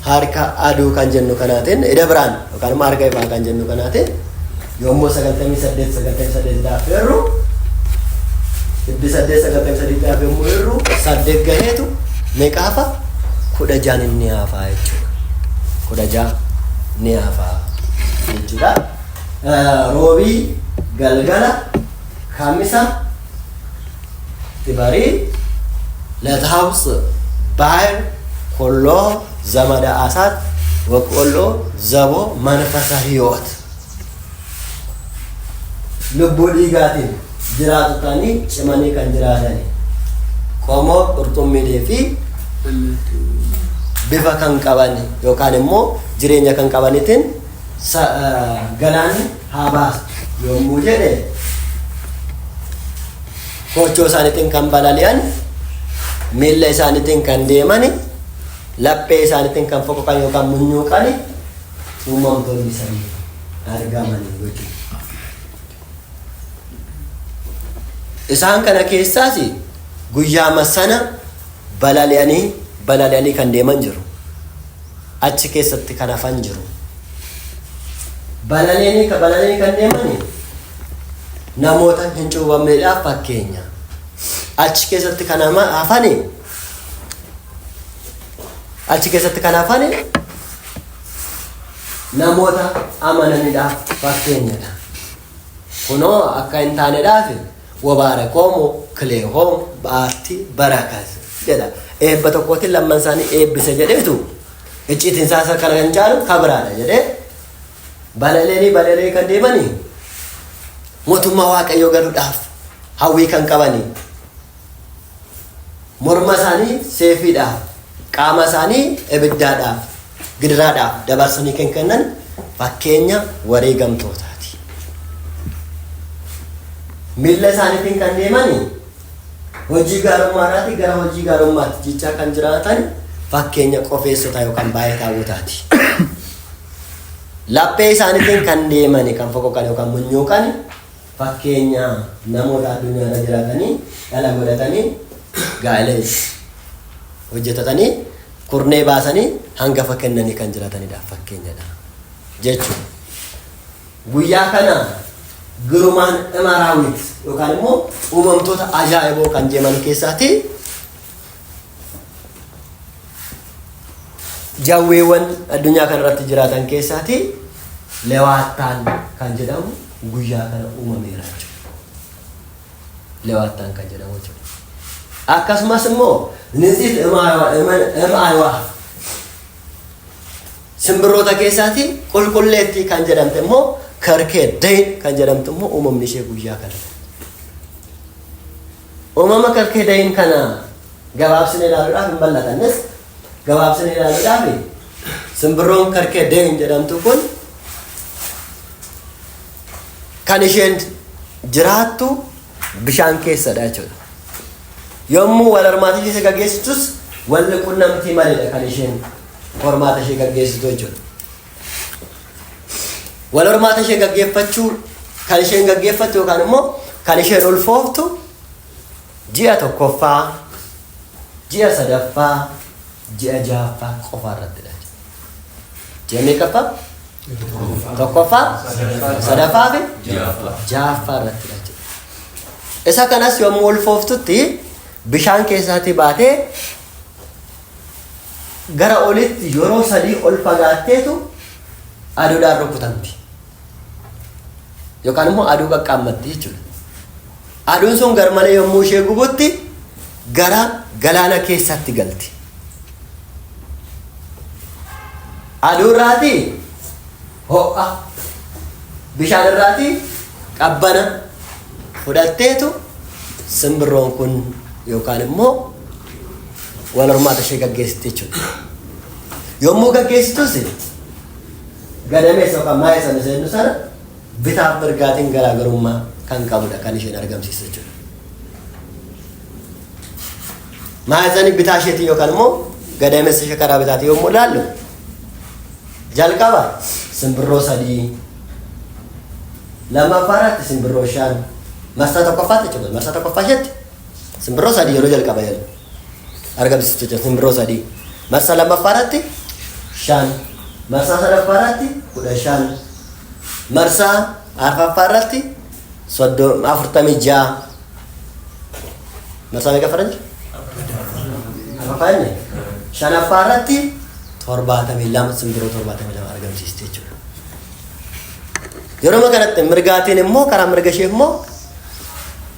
A: harka aduu kan jennu kanaatiin ida biraan yookaan immoo harka ifaa kan jennu kanaatiin yommuu 98 98 dhaaf hirru 893 dhaaf yommuu hirru 8 gaheetu meeqa hafa? 16 ni hafa jechuudha. 16 ni hafa jechuudha. Roobii galgala kamisa tibarii ለታውፅ ባህር ኮሎ ዘመደ አሳት ወቆሎ ዘቦ መንፈሰ ህይወት lubbuu dhiigaatiin jiraatu ta'anii cimanii kan jiraatani qomoo qurxummiilee fi bifa kan qaban yookaan immoo jireenya kan qabaniitiin galaanni haa baasu yommuu jedhe, koochoo isaaniitiin kan balali'an, miilla isaaniitiin kan deeman, laphee isaaniitiin kan foqoqan yookaan munyuuqan uumamtoonni sadii argamanii jechuudha. Isaan kana keessaas guyyaama sana balali'anii balali'anii kan deeman jiru. Achi keessatti kan hafan jiru. Balali'anii balali'anii kan deeman namoota hin cuuphamneedhaaf fakkeenya. Achi keessatti kan hafani, achi keessatti kan hafani namoota amananiidhaaf fakkeenyadha. Kunoo akka hin taaneedhaaf "ወባረኮሙ ክልኤሆሙ በአሐቲ በረከት" jedha. Eebba tokkootiin lamman isaanii eebbise jedheetu, icciitiin isaa kana kan caalu kabiraadha jedhee, balali'anii balali'anii kan deemanii mootummaa Waaqayyoo galuudhaaf hawwii kan qabanii, morma isaanii seefiidhaaf, qaama isaanii ibiddaadhaaf, gidiraadhaaf dabarsanii kan kennan fakkeenya wareegamtootaati. Miilla isaaniitiin kan deemanii hojii gaarummaadhaati gara hojii gaarummaatti jechaa kan jiraatan fakkeenya qofeessotaa yookaan baay'ee taawwotaati. Laphee isaaniitiin kan deemani, kan foqoqan yookaan munyuuqan fakkeenya namoota addunyaarra jiraatanii, dhala godhatanii, gaa'ela hojjetatanii, kurnee baasanii, hangafa kennanii kan jiraatanidha fakkeenyadha jechuudha. Guyyaa kana ግሩማን እምአራዊት yookaan immoo uumamtoota ajaa'iboo kan jedhaman keessaati jawweewwan addunyaa kanarratti jiraatan keessaati lewaattaan kan jedhamu guyyaa kana uumameera jechuudha. Lewaattaan kan jedhamu jechuudha. Akkasumas immoo ንጽሕት እምአዕዋፍ simbirroota keessaati qulqulleettii kan jedhamte immoo karkee dayin kan jedhamtu immoo uumamni ishee guyyaa kana. Uumama karkee dayin kana gabaabsine ilaaluudhaaf hin bal'atannes, gabaabsine ilaaluudhaaf, simbirroon karkee dayin jedhamtu kun kan isheen jiraattu bishaan keessadha jechuudha. Yommuu wal hormaata ishee gaggeessitus walli qunnamtii maleedha kan isheen hormaata ishee gaggeessitu jechuudha. Wal hormaata ishee gaggeeffachuu kan isheen gaggeeffattu yookaan immoo kan isheen ulfooftu ji'a tokkoffaa, ji'a sadaffaa, ji'a ja'affaa qofa irrattidha. Ji'a meeqaffaa? Tokkoffaa, sadaffaa fi ja'affaa irrattidha jechuudha. Isa kanas yommuu ulfooftutti bishaan keessaatii baatee gara olitti yeroo sadii ol fagaatteetu aduudhaan rukutamti. Yookaan immoo aduu qaqqaammatti jechuudha. Aduun sun garmalee yommuu ishee gubutti gara galaana keessatti galti. Aduu irraatii ho'a, bishaan irraatii qabbana fudhatteetu simbirroon kun yookaan immoo wal hormaata ishee gaggeessiti jechuudha. Yommuu gaggeessitus gadameessa yookaan maayii sana seennu sana bitaaf mirgaatiin garaagarummaa kan qabudha kan isheen argamsiisu jechuudha. Maayii bitaa isheetiin yookaan immoo gadameessa ishee karaa bitaatiin yommuu ilaallu, jalqaba simbirroo sadii, lammaffaa irratti simbirroo shan, marsaa tokkoffaatti jechuudha. Marsaa tokkoffaa isheetti simbirroo sadii yeroo jalqaba jedhu argamsiisu jechuudha, simbirroo sadii. Marsaa lammaffaa irratti shan, marsaa sadaffaa irratti 15, marsaa arfaffaa irratti 46. Marsaa meeqa faranji? Arfaffaa inni shanaffaa irratti 72, simbirroo 72 argamsiisti jechuudha. Yeroo kanatti mirgaatiin immoo, karaa mirga ishee immoo,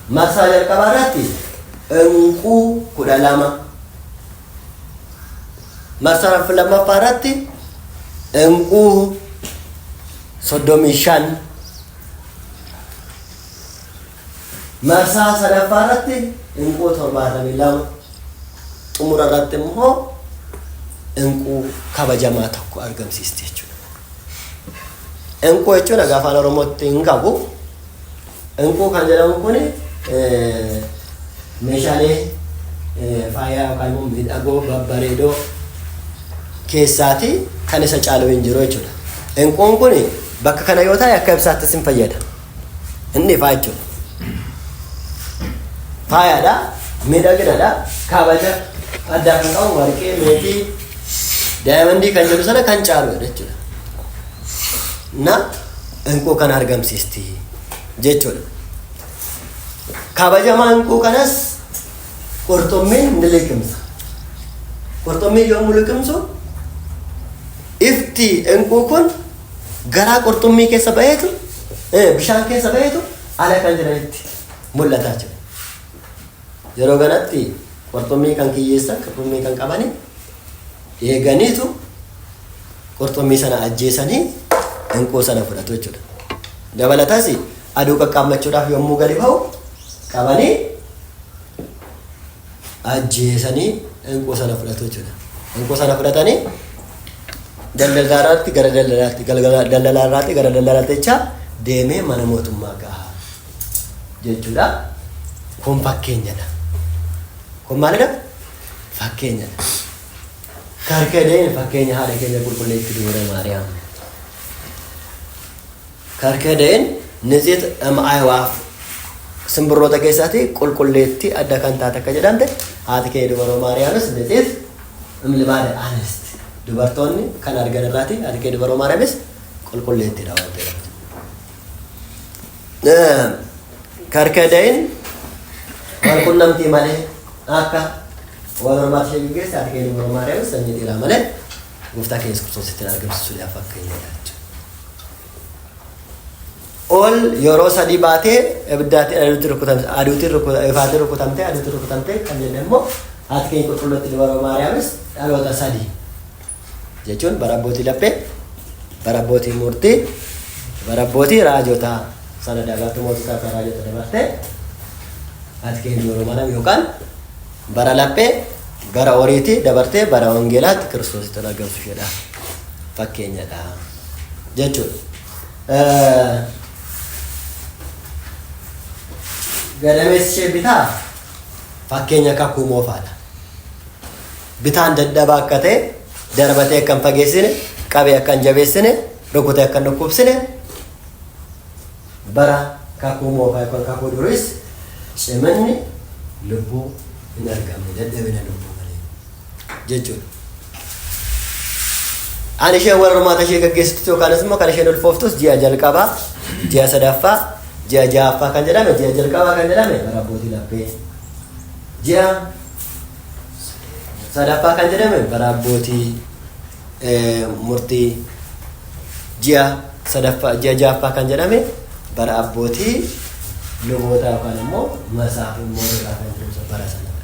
A: marsaa jalqabaa irratti inquu 12, marsaa lammaffaa irratti inquu 35, marsaa sadaffaa irratti inquu 72, xumura irratti immoo Inquu kabajamaa tokko argamsiisti jechuudha. Inquu jechuun egaa afaan Oromootti hin qabu. Inquu kan jedhamu kun meeshaalee faayaa yookaan immoo miidhagoo babbareedoo keessaati kan isa caalu hin jiru jechuudha. Inquun kun bakka kana yoo ta'e akka ibsaattis hin fayyada. Inni ifaa jechuudha. Faayaadha, miidhaginadha, kabaja addaa kan qabu warqee, meetii, daayimandii kan jedhu sana kan caaludha jechuudha. Na inquu kana argamsiisti jechuudha. Kabajamaa inquu kanas qurxummiin ni liqimsa. Qurxummiin yommuu liqimsu ifti inquu kun garaa qurxummii keessa ba'eetu bishaan keessa ba'eetu ala kan jiranitti mul'ataa jira. Yeroo kanatti qurxummii kan kiyyeessan, qurxummii kan qabani eeganiitu qurxummii sana ajjeesanii inquu sana fudhatu jechuudha. Dabalatas aduu qaqqaammachuudhaaf yommuu gadi ba'u qabanii ajjeesanii inquu sana fudhatu jechuudha. Inquu sana fudhatanii daldalaarraatti gara daldalaatti daldalaarraatti gara daldalaatti jecha deemee mana mootummaa gaha jechuudha. Kun fakkeenyadha. Kun maalidha? Fakkeenyadha. Karkadeen fakkeenya haadha keenya qulqulleettii Dubara Maariyaam. Karkadeen ንጽሕት እምአዕዋፍ simbirroota keessaati qulqulleettii adda kan taate akka jedhamte haati keenya dubaroo Maariyaamis ንጽሕት እምልባደ አንስት dubartoonni kan argan irraati haati keenya dubaroo Maariyaamis qulqulleettiidha waan ta'eef. Karkadeen wal qunnamtii malee akka wal hormaata ishee gaggeesse haati keenya dubaroo Maariyaamis sanyii dhiiraa malee gooftaa keenya Yesuus Kiristoositti argamsiisuudhaaf fakkeenyadha jechuudha. Ol yeroo sadii baatee ibiddaatiin aduutti rukutamte aduutiin ifaatiin rukutamte aduutti rukutamte kan jenne immoo haati keenya qulqulluutti dubaroo Maariyaamis dhaloota sadii jechuun bara abbootii laphee, bara abbootii murtii, bara abbootii raajotaa sana dabarte moototaa fi raajota dabartee haati keenya dubaroo Maariyaam yookaan bara laphee gara horiitii dabartee bara wangeelaatti Kiristoositti argamsu isheedha fakkeenyadha jechuudha. Gadameessi ishee bitaa fakkeenya kakuu moofaadha. Bitaan dadhabaa akka ta'e darbatee akka hin fageessine, qabee akka hin jabeessine, rukutee akka hin dhukkubsine bara kakuu moofaa yookaan kakuu duriis ciminni lubbuu hin argamne dadhabina lubbuu malee jechuudha. Ani isheen wal hormaata ishee gaggeessitu yookaanis immoo kan isheen ulfooftus ji'a jalqabaa, ji'a sadaffaa, ji'a ja'affaa kan jedhame, ji'a jalqabaa kan jedhame bara abbootii laphee, ji'a sadaffaa kan jedhame bara abbootii murtii, ji'a sadaffaa, ji'a ja'affaa kan jedhame bara abbootii lubootaa yookaan immoo masaa fi moototaa kan jedhamu bara sanadha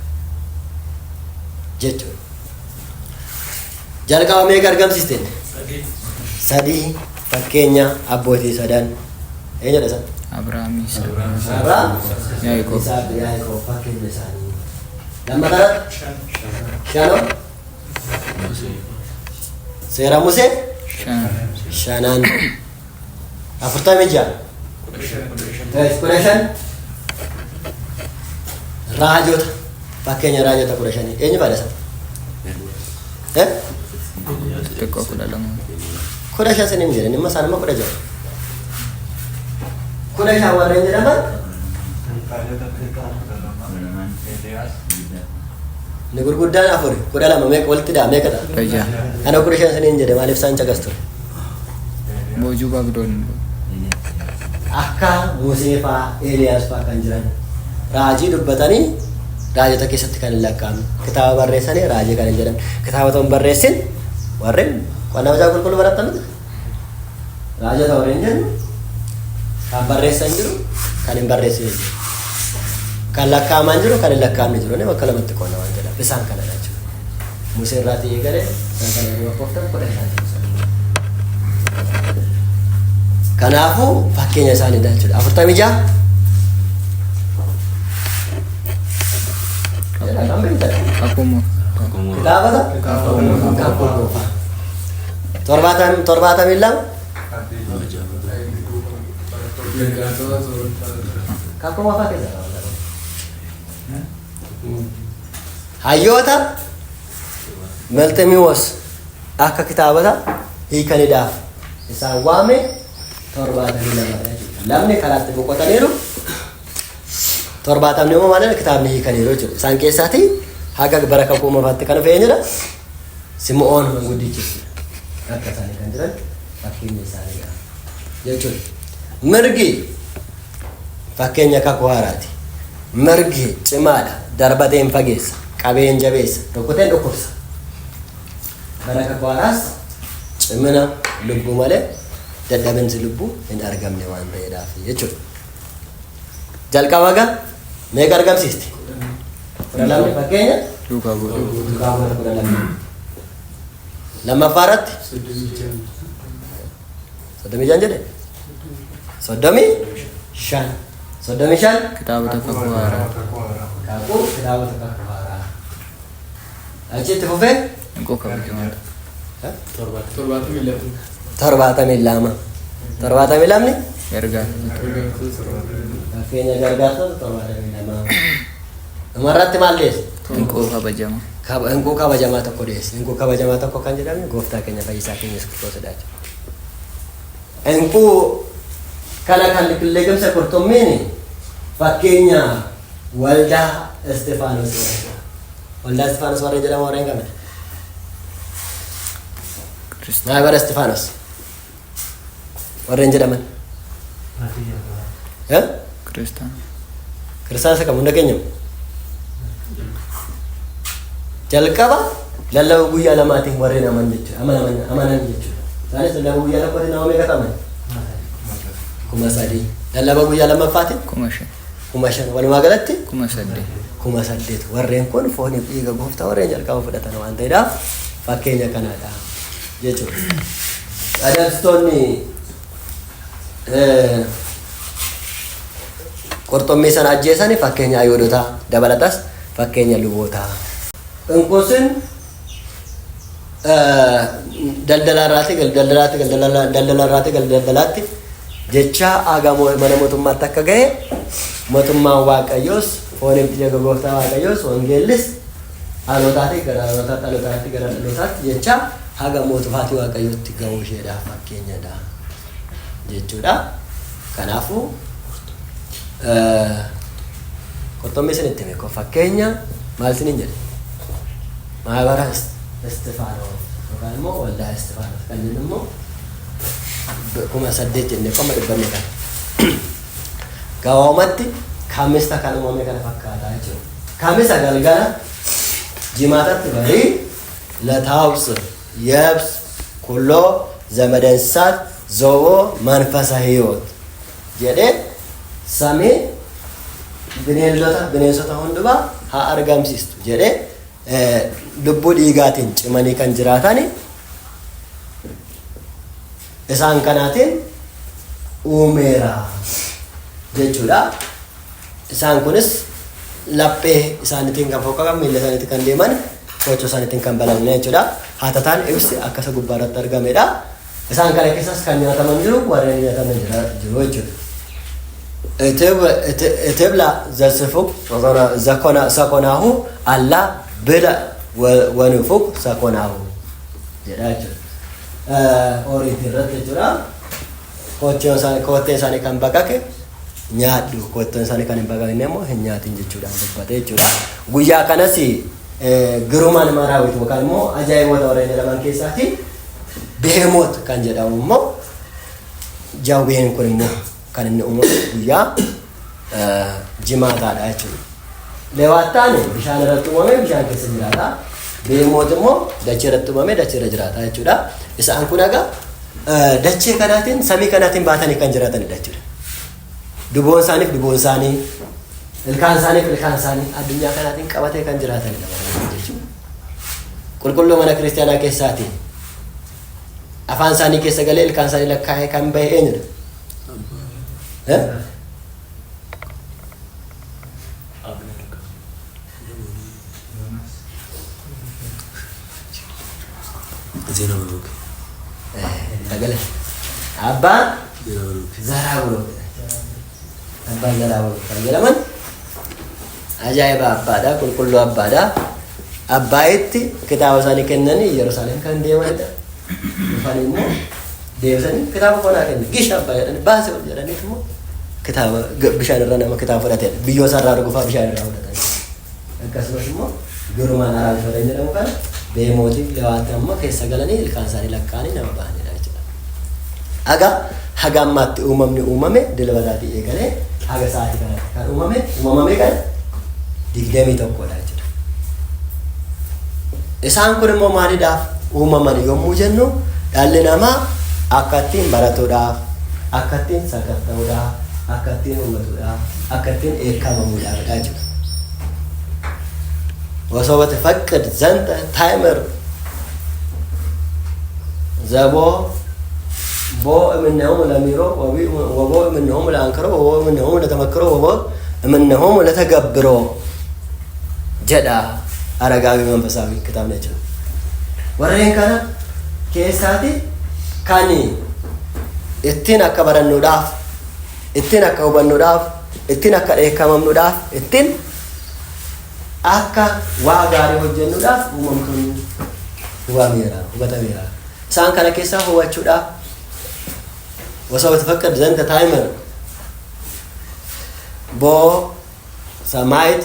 A: jechuudha. Jalqaba meeqa argamsiiste? Sadii. Fakkeenya abbootii sadan. Eenyudha isaan?
B: Abrahaam, Yisaaq,
A: Abrahaam,
B: Yaaqoob.
A: Yisaaq, Yaaqoob fakkeenya isaanii. Lammataa shanoo seera Musee
B: Shan.
A: shanan 46 15 raajota fakkeenya raajota 15 eenyu faadha isaan? Eh?
B: Xiqqoo 12.
A: 15 sinin jedhan imma isaan immoo 16. 15 warreen jedhaman inni gurguddaan afur 12 meeqa walitti daa meeqa ta'a?
B: 16.
A: Ana 15 sinin jedhe maaliif isaan caqas ture?
B: Boojuu Baabiloon.
A: Akka Musee fa'aa Eeliyaas fa'aa kan jiran raajii dubbatanii raajota keessatti kan hin lakkaa'amne kitaaba barreessanii raajii kan hin jedhamne kitaaba otoo hin barreessin warreen qo'annaa macaafa qulqulluu barattan miti raajota warreen jennu kan barreessan jiru kan hin barreessine jiru kan lakkaa'aman jiru kan hin lakkaa'amne jiru inni bakka lamatti qoonna waan jedhama isaan kanadha jechuudha Musee irraatii eegalee isaan kana yeroo lakkooftan 15 ta'u. Kanaafuu fakkeenya isaaniidha jechuudha. 46. Jedha kan beektan.
B: Kakuu.
A: Kitaabota kakuu moofaa. 72 kakuu moofaa keessa qaba. Hayyoota Melxemiwoos akka kitaabota hiikaniidhaaf isaan waame 72 jechuudha. Lamni karaatti boqotaniiru. 70 immoo maal kitaabni hiikaniiru jechuudha. Isaan keessaatii haga bara kakuu moofaatti kan dhufe eenyudha? Simi'oon manguddichi jechuudha. Akka isaanii kan jiran fakkeenya isaaniidha jechuudha. Mirgi fakkeenya kakuu haaraati. Mirgi cimaadha. Darbateen fageessa. Qabeen jabeessa. Rukuteen dhukkubsa. Bara kakuu haaraas cimina lubbuu malee dadhabinsi lubbuu hin argamne waan ta'eedhaaf jechuudha. Jalqaba gaa meeqa argamsiisti? 12 fakkeenya
B: Duukaa bu'uudha.
A: Duukaa bu'uura 12. Lammaffaa irratti 36 jedhe 35 35
B: Kitaabota kakuu haaraa.
A: Kakuu kitaabota kakuu haaraa. Achitti fufee
B: Inquu kabajamaa.
C: 72.
A: 72 72
B: Ergaa.
A: Fakkeenya gargaartota 72. Dhumarratti maal dhiyeesse?
B: Inquu kabajamaa.
A: Inquu kabajamaa tokko dhiyeesse. Inquu kabajamaa tokko kan jedhame gooftaa keenya fayyisaa keenya Yesuus Kiristoosidha jechuudha. Inquu kana kan liqimse qurxummiin fakkeenya waldaa Istifaanos. Waldaa Istifaanos warreen jedhamu warreen kamidha? Maabara Istifaanos warreen jedhaman. Eh?
B: Kiristaana.
A: Kiristaana isa kam hunda keenya? Jalqaba lallaba guyyaa lamaatiin warreen aman jechuudha. Amanaman amanan jechuudha. Isaanis lallaba guyyaa tokkootiin nama meeqa aman? 3000. Lallaba guyyaa lammaffaatiin
B: 5000.
A: 5000. Walumaa galatti
B: 8000.
A: 8000. Warreen kun fooniif dhiiga gooftaa warreen jalqaba fudhatan waan ta'eedhaaf fakkeenya kanaadha jechuudha. Adamsitoonni qurxummii sana ajjeesani fakkeenya Ayhuudotaa dabalatas fakkeenya lubootaa. Inqusin daldalaarraati gal daldalaatti gal daldalaarraati gal daldalaatti jechaa aga mana mootummaatti akka gahe mootummaan Waaqayyoos fooniif dhiiga gooftaa Waaqayyoos wangeellis dhalootaati gara dhalootaatti dhalootaatti gara dhalootaatti jechaa haga mootummaatii Waaqayyootti gahuu isheedhaaf fakkeenyadha jechuudha. Kanaafuu qurxummii isinitti hime kun fakkeenya maal isiniin jedhe? Maabara Istifaanos yookaan immoo waldaa Istifaanos kan jennu immoo 8000 jennee qoma dubbanne kana. Gabaabumatti kamista kan uumame kana fakkaata jechuudha. Kamisa galgala jimaatatti barii lataabs የብስ ኩሎ ዘመደ እንስሳት ዞቦ መንፈሰ ህይወት jedhee samii bineeldota bineensota hundumaa haa argamsiistu jedhee lubbuu dhiigaatiin cimanii kan jiraatani isaan kanaatiin uumeera jechuudha. Isaan kunis laphee isaaniitiin kan foqqaqan miilla isaaniitiin kan deeman koochoo isaaniitiin kan balalne jechuudha. Haatataan ibsi akka isa gubbaa irratti argamedha. Isaan kana keessas kan nyaataman jiru warreen nyaataman jiru jechuudha. Itibla zasifuk sakonaahu alla bila wanufuk sakonaahu jedha jechuudha. Oriitii irratti jechuudha. Kochoon isaanii kotteen isaanii kan baqaqe nyaadhu kotteen isaanii kan hin baqaqne immoo hin nyaatin jechuudhaan dubbate jechuudha. Guyyaa kanas girumaan maraawit yookaan immoo ajaa'iboota warreen jedhaman keessaati behemoot kan jedhamu immoo jawween kun immoo kan inni uumamu guyyaa jimaataadha jechuudha. Lewaattaan bishaan irratti uumame bishaan keessa jiraata. Behemoot immoo dachee irratti uumame dachee irra jiraata jechuudha. Isaan kun egaa dachee kanaatiin samii kanaatiin baatanii kan jiraatanidha jechuudha. Duboon isaaniif duboon isaanii, ilkaan isaaniif ilkaan isaanii addunyaa kanaatiin qabatee kan jiraatanidha jechuudha. Qulqulluu mana kiristaanaa keessaatiin afaan isaanii keessa galee ilkaan isaanii lakkaa'ee kan bahe eenyudha? Abbaan Zaraa Buruuk. Abbaan Zaraa Buruuk kan jedhaman ajaa'iba abbaadha, qulqulluu abbaadha. Abbaayitti kitaaba isaanii kennanii Yerusaalem kan deemanidha. Dhufanii immoo deebisanii kitaaba koonaa kennu gisha abbaa jedhanii baase ol jedhaniit immoo kitaaba bishaan irra nama kitaaba fudhatedha. Biyyoo isaarraa argufaa bishaan irraa fudhatanii. Akkasumas immoo Girumaan Araarfatan jedhamu kana beemootiif lewaatti ammoo keessa galanii ilkaan isaanii lakkaa'anii nama bahanidha jechuudha. Haga haga ammaatti uumamni uumame dilbataatii eegalee haga sa'aatii kanatti kan uumame uumamame kan 21dha jechuudha. Isaan kun immoo maaliidhaaf uumaman yommuu jennu dhalli namaa akka ittiin baratuudhaaf, akka ittiin sakatta'uudhaaf, akka ittiin hubatuudhaaf, akka ittiin eekkamamuudhaafidha jechuudha. ወሶበ ትፈቅድ ዘንተ ታእምር ዘቦ ቦ እምኔሆሙ ለሚሮ ወቦ እምኔሆሙ ለአንክሮ ወቦ እምኔሆሙ ለተመክሮ ወቦ እምኔሆሙ ለተገብሮ jedha Aragaawii Manfasaawii kitaabni jechuudha. Warreen kana keessaati kan ittiin akka barannuudhaaf, ittiin akka hubannuudhaaf, ittiin akka dheekkamamnuudhaaf, ittiin akka waa gaarii hojjennuudhaaf uumamtuun hubameera, hubatameera. Isaan kana keessaa hubachuudhaaf ወሶበ ትፈቅድ ዘንተ ታእምር ቦ ሰማዕት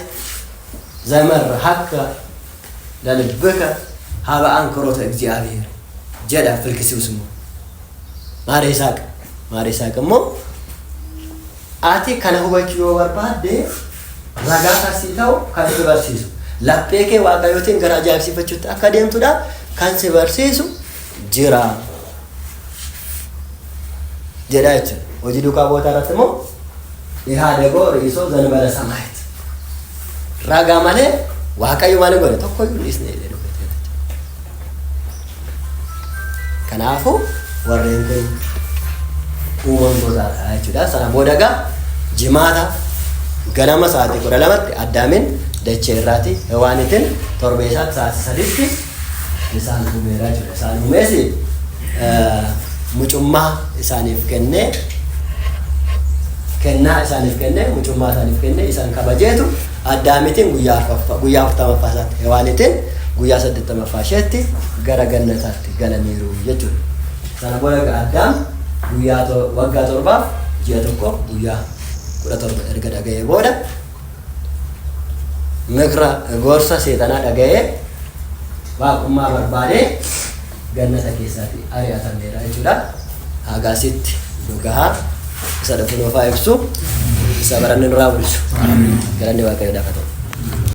A: ዘመርሐከ ለልብከ ሀበ አንክሮተ እግዚአብሔር jedha Filkisius immoo. Maara Isaaq. Maara Isaaq immoo ati kana hubachuu yoo barbaadde ragaa kan sii ta'u kan si barsiisu laphee kee waaqayyootiin gara ajaa'ibsiifachuutti akka deemtudha kan si barsiisu jira jedha jechuudha. Hojii duukaa bu'ootaa irratti immoo ኢኀደጎ ርእሶ ዘእንበለ ሰማዕት ragaa malee waaqayyo maal godhe tokko iyyuu hin dhiisne jedhee dubbateera jechuudha. Kanaafuu warreen kun uumamtootaadha jechuudha. Sana booda egaa jimaata ganama sa'aatii 12tti Addaamin dachee irraati Hewaanitiin torbee isaatti sa'aatii 3tti isaan uumeera jechuudha. Isaan uumees mucummaa isaaniif kennee kennaa isaaniif kennee mucummaa isaaniif kennee isaan kabajeetu Addaamitiin guyyaa arfaffaa guyyaa 40ffaa isaatti Hewaanitiin guyyaa 80ffaa isheetti gara gannataatti galaniiru jechuudha. Sana booda egaa Addaam guyyaa waggaa torbaaf ji'a tokko guyyaa 17 erga dhaga'ee booda mikra gorsa seexanaa dhaga'ee waaqummaa barbaadee gannata keessaati ari'atameera jechuudha. Hagaasitti nu gahaa isa dhufu nuuf haa ibsu isa baranne nurraa bulchu. Galanni Waaqayyoodhaaf haa ta'u.